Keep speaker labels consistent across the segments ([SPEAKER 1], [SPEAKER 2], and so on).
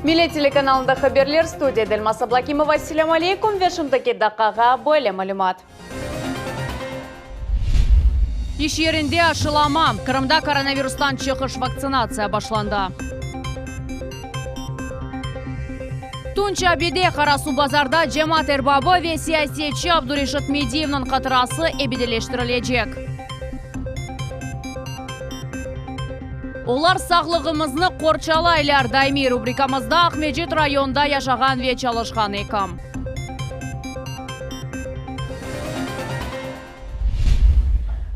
[SPEAKER 1] Millet telekanalında haberler, studiyada Elmaz Ablakimova. Selâm aleyküm ve şimdiki daqqağa böyle malümat. İş yerinde aşılama, Qırımda koronavirustan çıqış vaktsinatsiya başlandı. Tunç abide Qarasuvbazarda cemaat erbabı ve siyasetçi Abdureşit Mediyevniñ hatırası ebedileştirilecek. Olar sağlığımıznı qorçalaylar daimiy rubrikamızda Aqmescit rayonında yaşağan ve çalışqan ekim.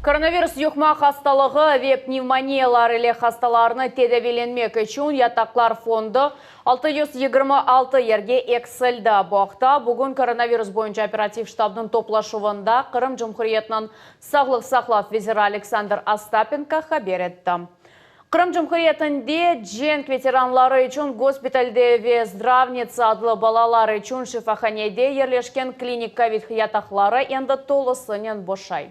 [SPEAKER 1] Koronavirus yuqma hastalığı ve pnevmoniyalar ile hastalarnı tedaviylenmek içün yataqlar fondu 626 yerge eksildi. Bu aqta bugün koronavirus boyunca operativ ştabnıñ toplaşuvında Qırım Cumhuriyetiniñ sağlıq saqlav veziri Aleksandr Ostapenko haber etti. Qırım Cumhuriyetinde cenk veteranları içün gospitalde ve Zdravnitsa adlı balalar içün şifahanede yerleşken klinik kovid yataqları endi tolusınen boşay.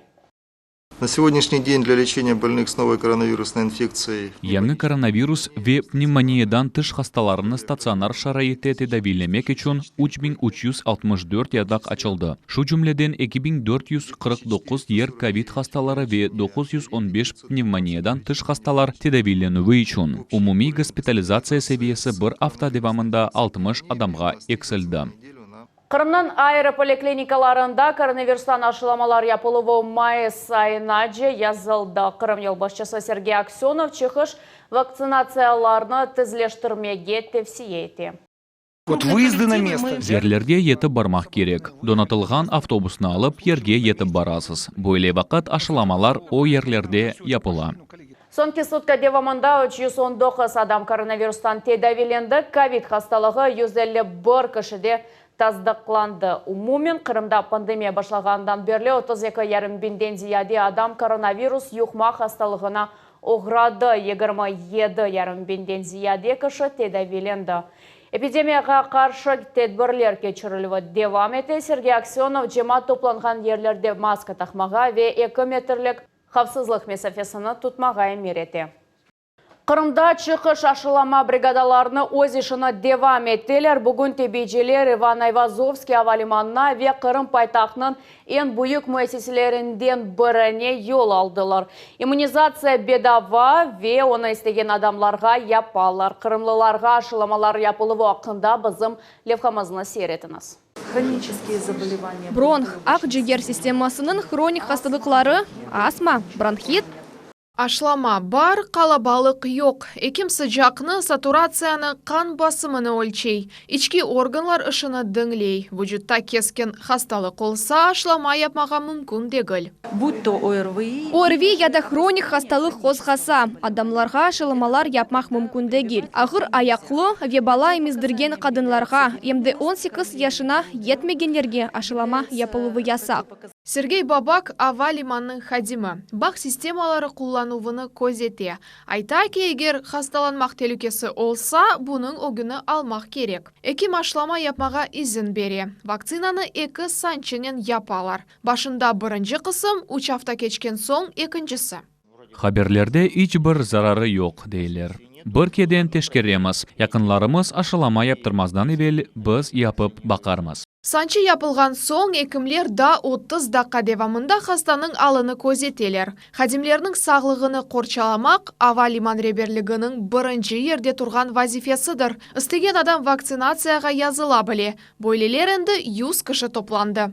[SPEAKER 2] Na segodnyashniy den dlâ leçeniya bolnych s novoy koronavirusnoy infektsiyay.
[SPEAKER 3] Yañı koronavirus ve pnevmoniyadan tış hastalarnı statsionar şaraitte tedaviylemek içün 3364 yataq açıldı, şu cümleden 2449 yer kovid hastaları ve 915 pnevmoniyadan tış hastalar tedaviylenüvi içün. Umumiy gospitalizatsiya seviyesi bir afta devamında 60 adamğa eksildi.
[SPEAKER 1] Qırımnıñ ayrı poliklinikalarında koronavirustan aşılamalar yapıluvı mayıs ayınace yazıldı. Qırım yolbaşçısı Sergey Aksönov çıqış vaktsinatsiyalarnı tezleştirmege tevsiye ete.
[SPEAKER 4] Vot vıyezdı na mesto.
[SPEAKER 3] Yerlerge yetip barmaq kerek. Donatılğan avtobusnı alıp, yerge yetip barasız. Böyle vaqıt aşılamalar o yerlerde yapıla.
[SPEAKER 1] Soñki sutka devamında 319 adam koronavirustan tedaviylendi, kovid hastalığı 151 kişide tasdıqlandı. Umumen, Qırımda pandemiya başlağanından berli 32 yarım biñden ziyade adam koronavirus yuqma hastalığına oğradı, 27 yarım biñden ziyade kişi tedaviylendi. Epidemiyağa qarşı tedbirler keçirilüvi devam ete. Sergey Aksönov cemaat toplanğan yerlerde maska taqmağa ve eki metrlik havfsızlıq mesafesini tutmağa emir ete. Qırımda çıqış aşılama brigadalarını öz işini devam eteler. Bugün tibiyciler İvan Ayvazovskiy ava limanına ve Qırım paytahtınıñ eñ büyük müessiselerinden birine yol aldılar. İmmunizatsiya bedava ve onı istegen adamlarğa yapalar. Qırımlılarğa aşılamalar yapıluvı aqqında bizim levhamıznı seyir etiñiz.
[SPEAKER 5] Bronh, aqciger sistemasınıñ hronik hastalıqları, astma, bronhit.
[SPEAKER 6] Aşlama bar, qalabalıq yoq. Ekim sıcaqnı, saturatsiyanı, qan basımını ölçey. İçki organlar işini diñley. Vucutta keskin hastalıq olsa, aşlama yapmağa mümkün degil.
[SPEAKER 7] Bud to ORVİ.
[SPEAKER 5] ORVİ ya da hronik hastalıq qozğasa, adamlarğa aşılamalar yapmaq mümkün degil. Ağır ayaqlı ve bala emizdirgen qadınlarğa, em de 18 yaşına yetmegenlerge aşılama yapıluvı yasaq.
[SPEAKER 6] Sergey Babak, ava limannıñ hadimi, bağ sistemaları qullanuvını közete. Ayta ki, eger hastalanmaq telükesi olsa, bunıñ ögüni almaq kerek. Ekim aşlama yapmağa izin bere. Vaktsinanı eki sançınen yapalar. Başında birinci qısım, üç afta keçken soñ ekincisi.
[SPEAKER 3] Haberlerde iç bir zararı yoq, deyler. Bir keden teşkeremiz, yaqınlarımız aşılama yaptırmazdan evel biz yapıp baqarmız.
[SPEAKER 6] Sançı yapılğan soñ ekimler daa 30 daqqa devamında hastanıñ alını közeteler. Hadimlerniñ sağlığını qorçalamaq, ava liman reberliginiñ birinci yerde turğan vazifesidir. İstegen adam vaktsinatsiyağa yazıla bile. Böyleler endi 100 kişi toplandı.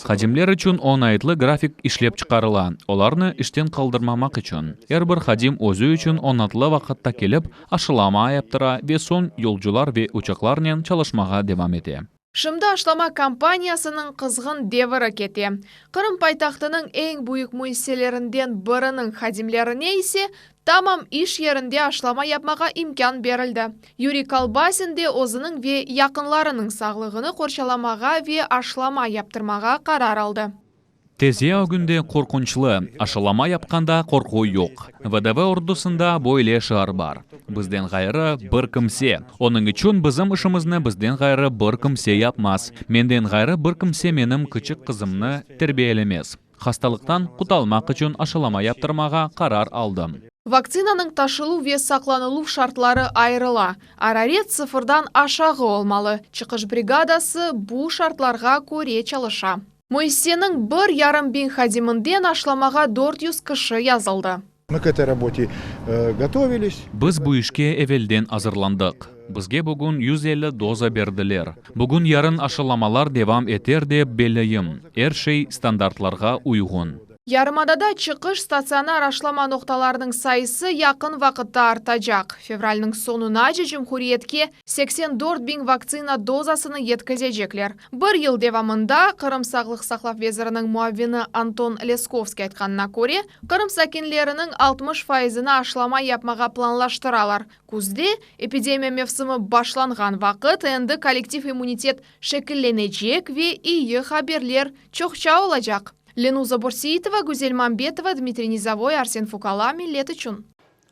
[SPEAKER 3] Hadimler içün oñaytlı grafik işlep çıqarıla, olarnı işten qaldırmamaq içün. Er bir hadim özü içün oñatlı vaqıtta kelip, aşılama yaptıra ve soñ yolcular ve uçaqlarnen çalışmağa devam ete.
[SPEAKER 6] Şimdi aşlama kampaniyasınıñ qızğın deviri kete. Qırım paytahtınıñ eñ büyük müessiselerinden biriniñ hadimlerine ise tamam iş yerinde aşlama yapmağa imkân berildi. Yuriy Kolbasin de özüniñ ve yaqınlarınıñ sağlığını qorçalamağa ve aşlama yaptırmağa qarar aldı.
[SPEAKER 3] Tezya ögünde qorqunçlı, aşılama yapqanda qorqu yoq. VDV ordusında böyle şiar bar, Bizden ğayrı bir kimse. Onıñ içün bizim işimizni bizden ğayrı bir kimse yapmaz. Menden ğayrı bir kimse menim kiçik qızımnı terbiyelemez. Hastalıqtan qutalmaq içün aşılama yaptırmağa qarar aldım.
[SPEAKER 6] Vaktsinanıñ taşıluv ve saqlanıluv şartları ayırıla. Araret sıfırdan aşağı olmalı. Çıqış brigadası bu şartlarğa köre çalışa. Müessiseniñ 1,5 biñ hadiminden aşılamağa 400 kişi yazıldı.
[SPEAKER 7] Мы к этой работе готовились.
[SPEAKER 3] Biz bu işke evelden azırlandıq. Bizge bugün 150 doza berdiler. Bugün yarın aşılamalar devam eter dep belleyim. Er şey standartlarğa uyğun.
[SPEAKER 6] Yarımadada çıqış statsionar aşılama noqtalarınıñ sayısı yaqın vaqıtta artacaq. Fevralniñ soñunace cumhuriyetke 84 biñ vaktsina dozasını yetkizecekler. Bir yıl devamında Qırım Sağlıq saqlav veziriniñ muavini Anton Leskovskiy aytqanına köre, Qırım sakinleriniñ 60 faizini aşılama yapmağa planlaştıralar. Küzde epidemiya mevsimi başlanğan vaqıt endi kollektiv immunitet şekillenecek ve iyi haberler çoqça olacaq. Lenuza Borseyitova, Güzel Mambetova, Dmitriy Nizovoy, Arsen Fukala, Millet içün.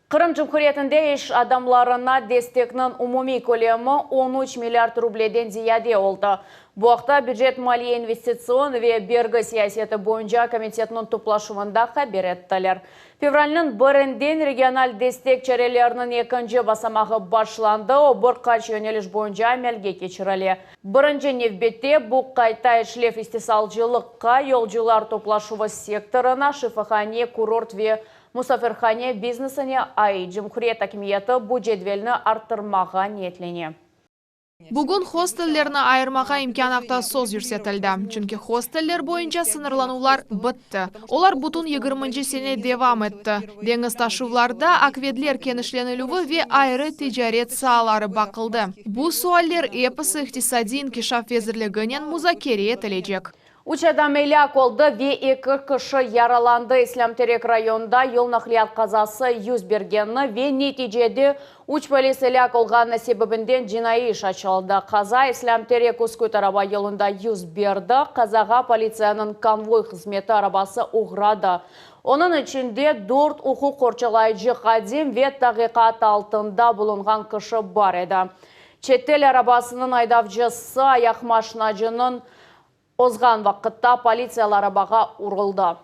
[SPEAKER 1] Qırım Cumhuriyetinde iş adamlarına destekniñ umumiy kölemi 13 milliard rubleden ziyade oldı. Bu aqta bücet maliye investitsion ve bergi siyaseti boyunca komitetiniñ toplaşuvında haber ettiler. Fevralniñ birinden regional destek çareleriniñ ekinci basamağı başlandı. O bir qaç yöneliş boyunca amelge keçirile. Birinci nevbette bu qayta işlev istisalcılıqqa, yolcular toplaşuvı sektorına, şifahane, kurort ve musafirhane biznesine ait. Cumhuriyet akimiyeti bu cedvelni arttırmağa niyetlene.
[SPEAKER 6] Bugün hostellerni ayırmağa imkân aqta söz yürsetildi. Çünki hosteller boyunca sıñırlanuvlar bitti. Olar bütün 20 sene devam etti. Deñiz taşuvlarda akvedler kenişlenilüvi ve ayrı ticaret saaları baqıldı. Bu sualler episi İqtisadiy inkişaf vezirliginen muzakere etilecek.
[SPEAKER 1] Üç adam elâk oldı ve eki kişi yaralandı. İslâm Terek rayonında yol naqliyat qazası yüz bergenini ve neticede üç polis elâk olğanı sebebinden cinaiy iş açıldı. Qaza İslâm Terek Üsküt araba yolunda yüz berdi. Qazağa politsiyanıñ konvoy hızmeti arabası oğradı. Onıñ içinde dört uquq qorçalayıcı hadim ve taqiqat altında bulunğan kişi bar edi. Çetel arabasınıñ aydavcısı ayaqmaşinacınıñ ozğan vaqıtta politsiyalı arabağa uruldı.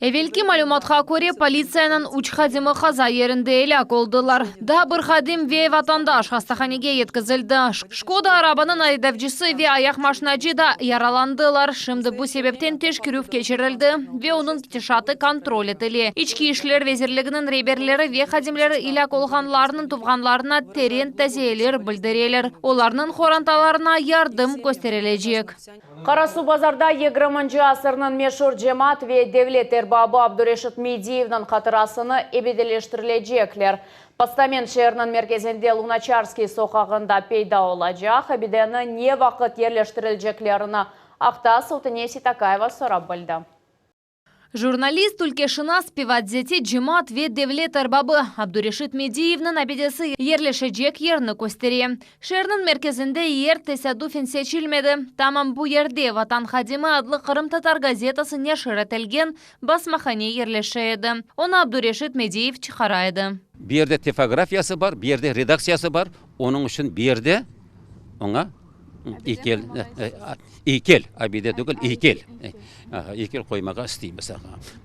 [SPEAKER 8] Evelki malümatqa köre, politsiyanıñ üç hadimi qaza yerinde elâk oldılar. Daa bir hadim ve vatandaş hastahanege yetkizildi. Şkoda arabanıñ aydavcısı ve ayaqmaşinacı da yaralandılar. Şimdi bu sebepten teşkerüv keçirildi ve onıñ ketişatı kontrol etile. İçki işler vezirliginiñ reberleri ve hadimleri elâk olğanlarnıñ tuvğanlarına teren taziyeler bildireler. Olarnıñ qorantalarına yardım kösterilecek.
[SPEAKER 1] Qarasuvbazarda 20 asırnıñ meşur cemaat ve devlet erbabı Abdureşit Mediyevniñ hatırasını ebedileştirilecekler. Postament şeeriniñ merkezinde Lunaçarskiy soqağında peyda olacaq. Abideni ne vaqıt yerleştirileceklerini aqta Sultaniye Seytakayeva sorap bildi.
[SPEAKER 8] Jurnalist, ülkeşınas, Pevadzeti, cemaat ve devlet erbabı Abdureşit Mediyevniñ abidesi yerleşecek yerni köstere. Şeerniñ merkezinde yer tesadüfen seçilmedi. Tamam bu yerde Vatan Hadimi adlı qırımtatar gazetası neşir etilgen basmahane yerleşe edi. Onı Abdureşit Mediyev çıqara edi.
[SPEAKER 9] Bir yerde tipografiyası bar, bir yerde redaktsiyası bar. Onıñ içün bir yerde oña eykel, eykel, abide degil, eykel, eykel qoymağa isteymiz.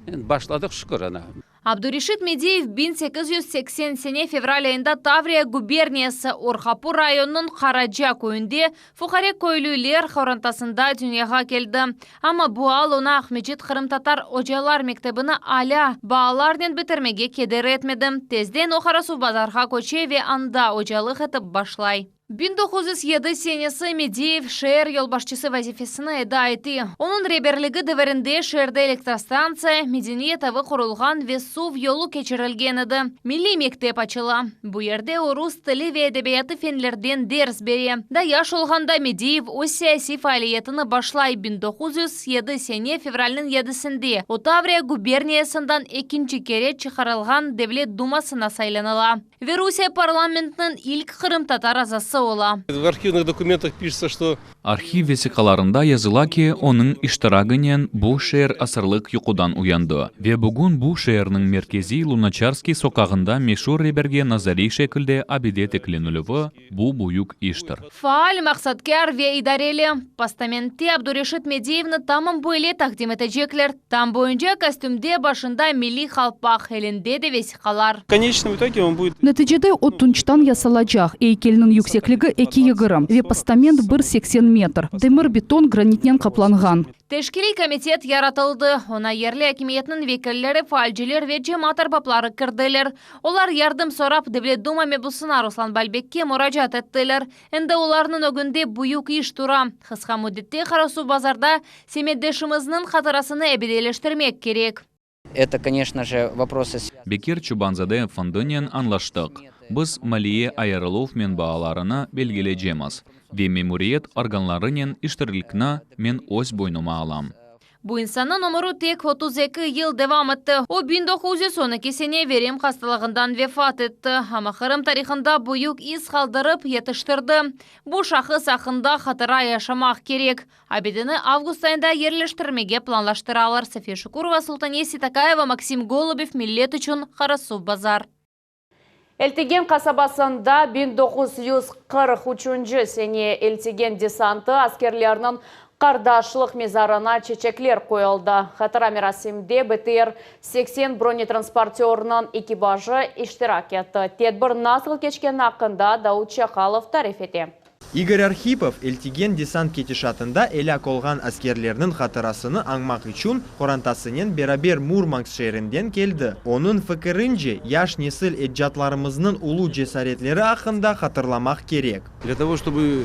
[SPEAKER 9] Başladıq, şükür, ana.
[SPEAKER 8] Abdureşit Mediyev 1880 sene fevral ayında Tavriya guberniyası Orqapı rayonınıñ Qaraca köyünde fuqare köylüler qorantasında dünyağa keldi. Amma bu al oña Aqmescit qırımtatar ocalar mektebini alâ baalarnen bitirmege keder etmedi. Tezden o Qarasuvbazarğa köçe ve anda ocalıq etip başlay. 1907 senesi Mediyev şeer yolbaşçısı vazifesini eda ete. Onıñ reberligi devirinde şeerde elektrostantsiya, medeniyet evi qurulğan ve suv yolu keçirilgen edi. Milliy mektep açıla. Bu yerde o rus tili ve edebiyatı fenlerden ders bere. Daa yaş olğanda Mediyev öz siyasiy faaliyetini başlay 1907 sene fevralniñ 7-sinde o Tavriya guberniyasından ekinci kere çıqarılğan Devlet Dumasına saylanıla. Ve Rusiye parlamentiniñ ilk qırımtatar azası. hatırası ola.
[SPEAKER 10] V arhivных dokumentах пишется, что
[SPEAKER 3] Arhiv vesiqalarında yazıla ki, onıñ iştiragınen bu şeer asırlıq yuqudan uyandı. Ve bugün bu şeerniñ merkeziy Lunaçarskiy soqağında meşur reberge nazariy şekilde abide tiklenilüvi, bu büyük iştir.
[SPEAKER 8] Faal, maqsatkâr ve idareli. Postamentte Abdureşit Mediyevni tamam böyle taqdim etecekler, tam boyunca kostümde, başında milliy qalpaq, elinde de vesiqalar.
[SPEAKER 10] В конечном итоге он будет
[SPEAKER 11] Neticede o tunçtan yasalacaq. Eykelniñ yüksekligi eki 20 ve postament bir 80 metr. Demir beton granitnen qaplanğan.
[SPEAKER 8] Teşkiliy komitet yaratıldı. Oña yerli akimiyetniñ vekilleri, faalciler ve cemaat erbapları kirdiler. Olar yardım sorap Devlet Duma mebusına Ruslan Balbekke muracaat ettiler. Endi olarnıñ ögünde büyük iş tura. Qısqa müddette Qarasuvbazarda semetdeşimizniñ hatırasını ebediyleştirmek kerek.
[SPEAKER 12] Это, конечно же, вопросы
[SPEAKER 3] Bekir Çoban-zade fondunen añlaştıq. Biz maliye ayırıluv menbaalarını belgileycekmiz ve memuriyet organlarınen işbirlikni men öz boynuma alam.
[SPEAKER 8] Bu insannıñ ömüri tek 32 yıl devam etti. O 1912 sene verem hastalığından vefat etti. Amma Qırım tarihında büyük iz qaldırıp yetiştirdi. Bu şahıs aqqında hatıra yaşamaq kerek. Abideni avgust ayında yerleştirmege planlaştıralar. Safiye Şukurova, Sultaniye Sitakaeva, Maksim Golubev, Millet içün Qarasuvbazar.
[SPEAKER 1] Eltigen qasabasında 1943 sene Eltigen desantı askerleriniñ qardaşlıq mezarına çeçekler qoyuldı. Hatıra merasiminde BTR-80 bronetransportörınıñ ekipajı iştirak etti. Tedbir nasıl keçkeni aqqında Davut Çakalov tarif ete.
[SPEAKER 13] İgor Arhipov Eltigen desant ketişatında elâk olğan askerlerniñ hatırasını añmaq içün qorantasınen beraber Murmansk şeerinden keldi. Onıñ fikirince, yaş nesil ecdatlarımıznıñ ulu cesaretleri aqqında hatırlamaq kerek.
[SPEAKER 10] Для того, чтобы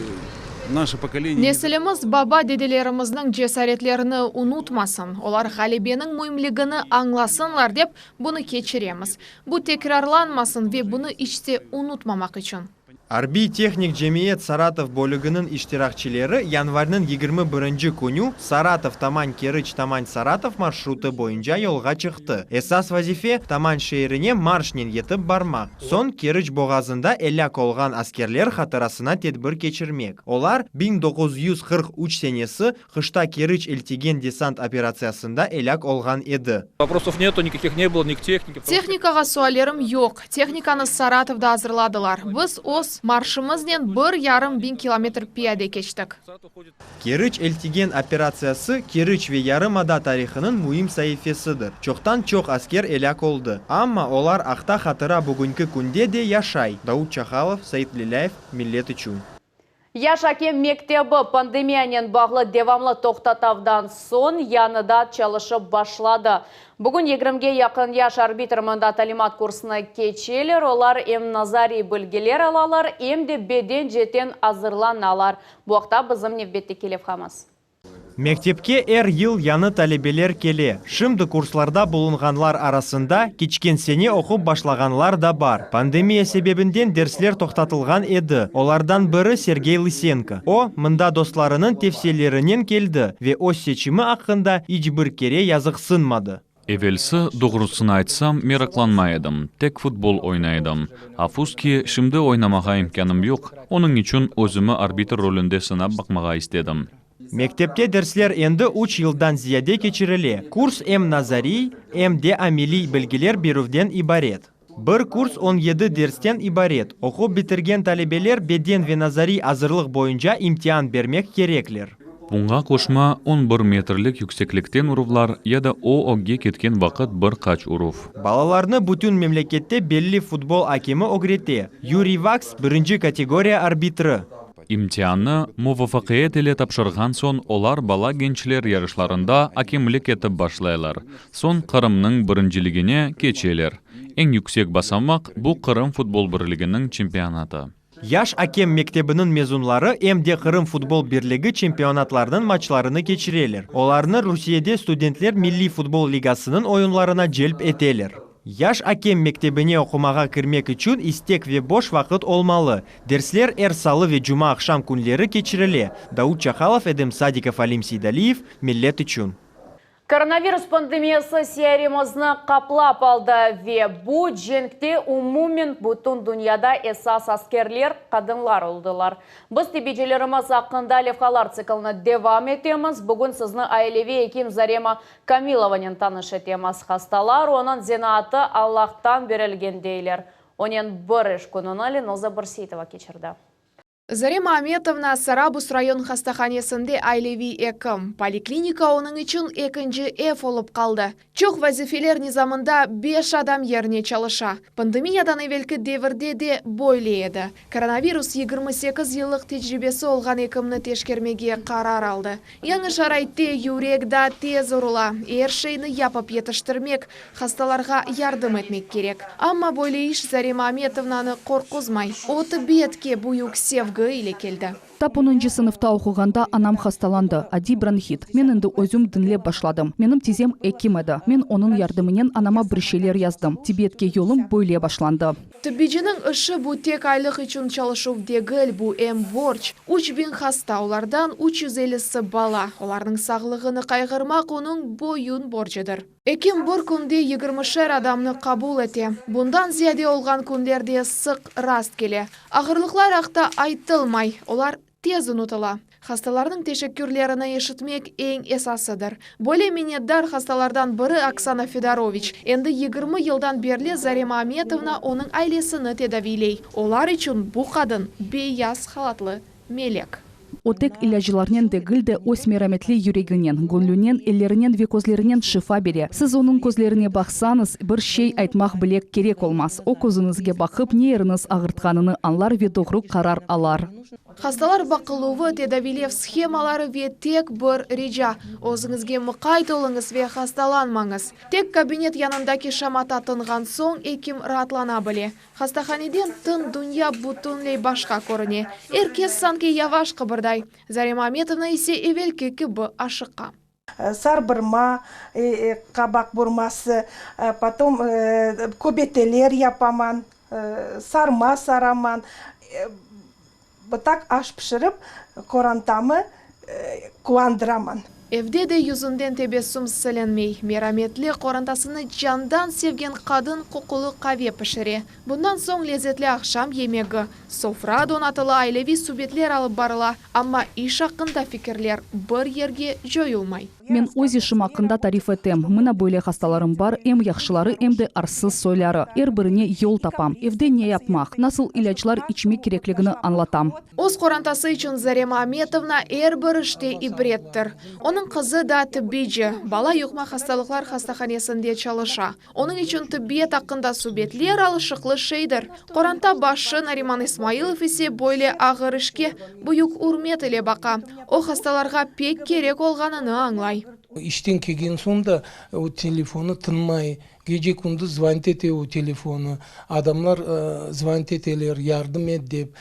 [SPEAKER 10] наше поколение...
[SPEAKER 6] Nesilimiz baba-dedelerimizniñ cesaretlerini unutmasın, olar ğalebeniñ müimligini añlasınlar dep, bunı keçiremiz. Bu tekrarlanmasın ve bunı iç te unutmamaq içün.
[SPEAKER 13] Arbiy-tehnik cemiyet Saratov bölüginiñ iştirakçileri yanvarniñ 21 künü Saratov Taman Keriç Taman Saratov marşrutı boyunca yolğa çıqtı. Esas vazife Taman şeerine marşnen yetip barmaq. Soñ Keriç boğazında elâk olğan askerler hatırasına tedbir keçirmek. Olar 1943 senesi qışta Keriç Eltigen desant operatsiyasında elâk olğan edi.
[SPEAKER 10] Вопросов нету, никаких не было, ни к технике.
[SPEAKER 6] Tehnikağa suallerim yoq. Tehnikanı Saratovda azırladılar. Biz öz marşımıznen 1,5 biñ kilometr piyade keçtik.
[SPEAKER 13] Keriç Eltigen operatsiyası Keriç ve yarımada tarihınıñ müim saifesidir. Çoqtan çoq asker elâk oldı. Amma olar aqta hatıra bugünki künde de yaşay. Davut Çahalov, Said Lilâyev, Millet içün.
[SPEAKER 1] Yaş akem mektebi pandemiyanen bağlı devamlı toqtatavdan soñ yañıdan çalışıp başladı. Bugün 20-ge yaqın yaş arbitr mında talimat kursına keçeler. Olar em nazariy bilgiler alalar, em de beden ceetten azırlanalar. Bu aqta bizim nevbetteki levhamız.
[SPEAKER 13] Mektepke er yıl yañı talebeler kele. Şimdi kurslarda bulunğanlar arasında keçken sene oqup başlağanlar da bar. Pandemiya sebebinden dersler toqtatılğan edi. Olardan biri Sergey Lısenko. O, mında dostlarınıñ tevsiyelerinen keldi ve öz seçimi aqqında iç bir kere yazıqsınmadı.
[SPEAKER 3] Evelsi, doğrusını aytsam, meraqlanmay edim, tek futbol oynay edim. Afsus ki, şimdi oynamağa imkânım yoq, onıñ içün özümi arbitr rolünde sınap baqmağa istedim.
[SPEAKER 13] Mektepte dersler endi üç yıldan ziyade keçirile. Kurs em nazariy, em de ameliy bilgiler berüvden ibaret. Bir kurs 17 dersten ibaret. Oqup bitirgen talebeler beden ve nazariy azırlıq boyunca imtian bermek kerekler.
[SPEAKER 3] Buña qoşma 11 metrlik yükseklikten uruvlar ya da o ögge ketken vaqıt bir qaç uruv.
[SPEAKER 13] Balalarnı bütün memlekette belli futbol akemi ögrete. Yuriy Vaks birinci kategoriya arbitri.
[SPEAKER 3] İmtiannı muvafaqiyet ile tapşırğan soñ olar bala gençler yarışlarında akemlik etip başlaylar. Soñ Qırımnıñ birinciligine keçeler. Eñ yüksek basamaq bu Qırım futbol birliginiñ çempionatı.
[SPEAKER 13] Yaş akem mektebiniñ mezunları em de Qırım futbol birligi çempionatlarınıñ maçlarını keçireler. Olarnı Rusiyede studentler milliy futbol ligasınıñ oyunlarına celp eteler. Yaş akem mektebine oqumağa kirmek içün istek ve boş vaqıt olmalı. Dersler er salı ve cuma aqşam künleri keçirile. Davut Çahalov, Edem Sadikov, Alim Seydaliyev, Millet içün.
[SPEAKER 1] Koronavirus pandemiyası siyaremizni qaplap aldı ve bu cenkte umumen bütün dünyada esas askerler qadınlar oldılar. Biz tibiycilerimiz aqqında levhalar tsiklini devam etemiz. Bugün sizni aileviy ekim Zarema Kamilovanen tanış etemiz. Hastalar onıñ zenaatı Allahtan berilgen deyler. Onen bir iş kününi Linoza Bırseitova keçirdi.
[SPEAKER 6] Zarema Ametovna Sarabuz rayon hastahanesinde aileviy ekim. Poliklinika onıñ içün ekinci ev olıp qaldı. Çoq vazifeler nizamında beş adam yerine çalışa. Pandemiyadan evelki devirde de böyle edi. Koronavirus 28 yıllıq tecribesi olğan ekimni teşkermege qarar aldı. Yañı şaraitte yürek daa tez urula, er şeyni yapıp yetiştirmek, hastalarğa yardım etmek kerek. Amma böyle iş Zarema Ametovnanı qorquzmay. O, tıbbiyetke büyük sevgi ile keldi.
[SPEAKER 11] Tap onuncı sınıfta oquğanda anam hastalandı, adiy bronhit. Men endi özüm diñlep başladım. Menim tizem ekim edi. Men onıñ yardımınen anama bir şeyler yazdım. Tibbiyetke yolum böyle başlandı.
[SPEAKER 6] Tıbbiyciniñ işi bu tek aylıq içün çalışuv degil, bu em borc. 3000 hasta, olardan 350-si bala, olarnıñ sağlığını qayğırmaq onıñ boyun borcudır. Ekim bir künde yigirmişer adamnı qabul ete. Bundan ziyade olğan künler de sıq rast kele. Ağırlıqlar aqta aytılmay, olar tez unutıla. Hastalarnıñ teşekkürlerini eşitmek eñ esasıdır. Böyle minnetdar hastalardan biri Oksana Fedoroviç. Endi 20 yıldan berli Zarema Ametovna onıñ ailesini tedaviyley. Olar içün bu qadın, beyaz halatlı melek.
[SPEAKER 11] O tek ilâclarnen degil de, öz merametli yüreginen, göñlünen, ellerinen ve közlerinen şifa bere. Siz onıñ közlerine baqsañız, bir şey aytmaq bile kerek olmaz, o közüñizge baqıp, ne yeriñiz ağırtqanını añlar ve doğru qarar alar.
[SPEAKER 6] Hastalar baqıluvı, tedaviylev shemaları ve tek bir rica, özüñizge mıqayt oluñız ve hastalanmañız. Tek kabinet yanındaki şamata tınğan soñ ekim raatlana bile. Hastahaneden tın dünya bütünley başqa körüne. Er kes sanki yavaş qıbırday. Zarema Ametovna ise evelki kibi aşıqa.
[SPEAKER 14] Sarbırma, qabaq burması, potom köbeteler yapaman, sarma saraman. Tak aş pişirip, qorantamı quvandıraman.
[SPEAKER 6] Evde de yüzünden tebessüm silinmey. Merametli, qorantasını candan sevgen qadın qoqulı qave pişire. Bundan soñ lezetli aqşam yemegi, sofra donatıla, aileviy subetler alıp barıla, amma iş aqqında fikirler bir yerge coyulmay.
[SPEAKER 11] Men öz işim aqqında tarif etem. Mına böyle hastalarım bar, em yahşıları, em de arsız soyları. Er birine yol tapam. Evde ne yapmaq, nasıl ilâclar içmek kerekligini añlatam.
[SPEAKER 6] Öz qorantası içün Zarema Ametovna er bir işte ibrettir. Onıñ qızı da tıbbiyci, bala yuqma hastalıqlar hastahanesinde çalışa. Onıñ içün tıbbiyet aqqında subetler alışıqlı şeydir. Qoranta başı Nariman İsmailov ise böyle ağır işke büyük ürmet ile baqa. O, hastalarğa pek kerek olğanını añlay.
[SPEAKER 15] İşten kelgen soñ da o telefonı tınmay, gece-kündüz zvonit ete o telefonı. Adamlar zvonit eteler, yardım et dep.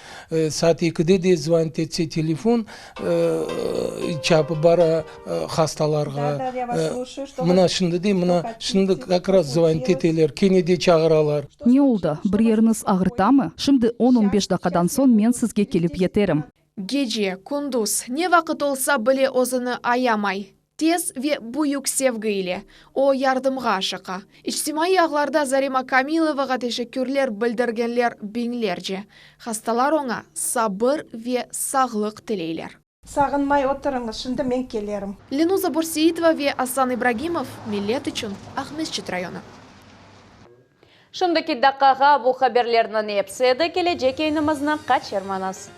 [SPEAKER 15] Saat ekide de zvonit etse telefon, çapıp bara hastalarğa. Mına şimdi de, mına şimdi kak raz zvonit eteler, kene de çağıralar.
[SPEAKER 11] Ne oldı, bir yeriñiz ağırtamı? Şimdi on-on beş daqqadan soñ men sizge kelip yeterim.
[SPEAKER 6] Gece, kündüz, ne vaqıt olsa bile özüni ayamay. Tez ve büyük sevgi ile o yardımğa aşıqa. İçtimaiy ağlarda Zarema Kamilovağa teşekkürler bildirgenler biñlerce. Hastalar oña sabır ve sağlıq tileyler.
[SPEAKER 14] Sağınmay oturıñız, şimdi men kelerim.
[SPEAKER 6] Lenuza Börseitova ve Asan İbragimov, Millet içün, Aqmescit rayonı.
[SPEAKER 1] Şimdiki daqqağa bu haberlerniñ episi edi, kelecek yayınımıznı qaçırmañız.